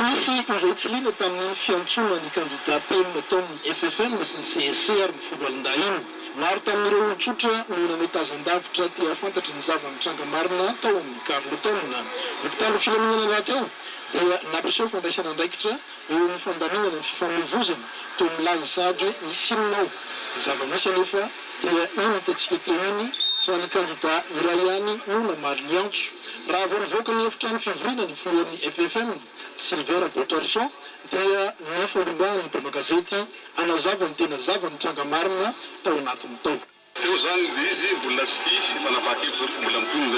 nisy izay tsy liana tamin'iny fiantsoana ny kandida telo nataon'ny FFM sy ny CSC ary ny foloalindahy iny. Maro tamin'ireo olon-tsotra no nanao tazan-davitra te hahafantatra ny zava-nitranga marina tao amin'ny Carlton. Ny mpitandro filaminana rahateo dia nampiseho fandraisana andraikitra eo amin'ny fandaminana ny fifamoivozana toa milaza sahady hoe hisy inona ao. Ny zava-misy anefa dia iny hitantsika teo iny fa ny kandida iray ihany no namaly ny antso. Raha vao nivoaka ny efitrano fivoriana ny filohan'ny FFM, Sylvain Rabotoarison, dia nifandrombahan'ny mpanao gazety hanazava ny tena zava-nitranga marina tao anatiny tao. Teo zany le izy mbola tsy hisy fanapahan-kevitra fa mbola mitohy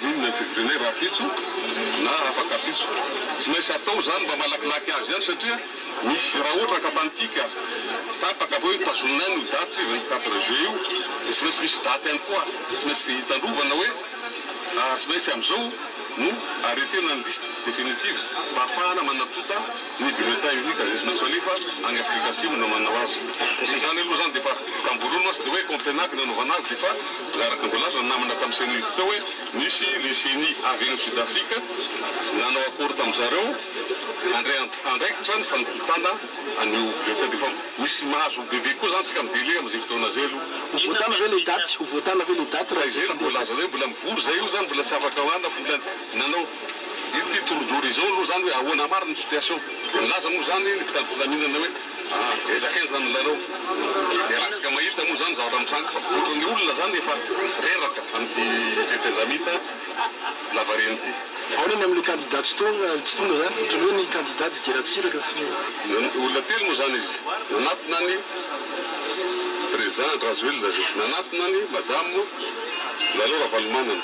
ny ny fivorianay rahampitso na afak'ampitso. Tsy maintsy atao zany mba malakilaky azy ihany satria misy raha ohatra ka tanintsika tapaka avy eo hoe tazoninay ny daty 24 juillet io dia tsy maintsy misy daty ihany koa tsy maintsy hitandrovana hoe tsy maintsy amin'izao no arreter-na ny liste définitive mba hahafahana manatonta ny bulletin unique izay tsy maintsy alefa any Afrika Atsimo no manao azy. Izany aloha izany dia efa tamin'ny voalohany mantsy dia hoe Copenhague nanaovana azy dia efa araka ny voalaza ny namana tamin'ny ceni teo hoe nisy le ceni avy any Sud Afrique nanao accord tamin'ny zareo handray andraikitra ny fanontana an'io bulletin dia efa misy mahazo bebe koa izany isika amin'ny délai amin'izay fotoana izay aloha. Ho voatana ve le daty? Ho voatana ve le daty raha izay izay no voalaza hoe mbola mivory izay io izany mbola tsy afaka hohanina fa mbola nanao Ity tour d'horizon aloha zany hoe ahoana marina ny situation dia milaza moa zany ny mpitandro filaminana hoe ezaka aiza ny lalao dia raha isika mahita moa zany zavatra mitranga fa ohatran'ny olona zany efa reraka amin'ity tetezamita lavareny ity. Ahoana ny amin'ilay kandida tsy tonga tsy tonga zany? Ohatran'ny hoe ny kandida Didier Ratsiraka sy ny. Olona telo moa zany izy nanatona ny président Andry Rajoelina zay nanatona ny madame Lalao Ravalomanana.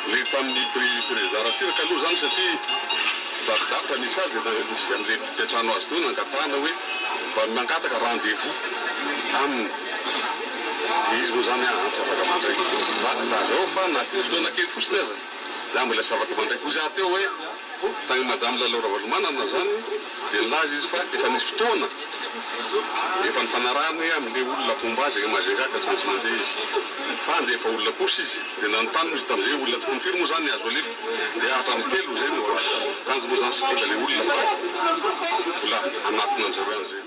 Le tamin'ny prix président Ratsiraka aloha zany satria lavidavitra nisy azy dia nisy an'le mpiantrano azy teo nangatahana hoe mba mangataka rendez vous aminy dia izy moa zany aa tsy afaka mandray fa lazao fa na fotoana kely fotsiny aza dia mbola tsy afaka mandray hoy za teo hoe tany madame Lalao Ravalomanana zany Dia nilaza izy fa efa nisy fotoana efa nifanarahany amin'ilay olona mpomba azy any Majunga ka tsy maintsy mandeha izy. Fa handefa olona kosa izy. Dia nanontany moa izy tamin'izay hoe olona tokony firy moa izany ny azo alefa. Dia hatramin'ny telo izay no azo. Kanjo moa izany tsy tonga ilay olona fa mbola hanatona an-dry zareo any izay.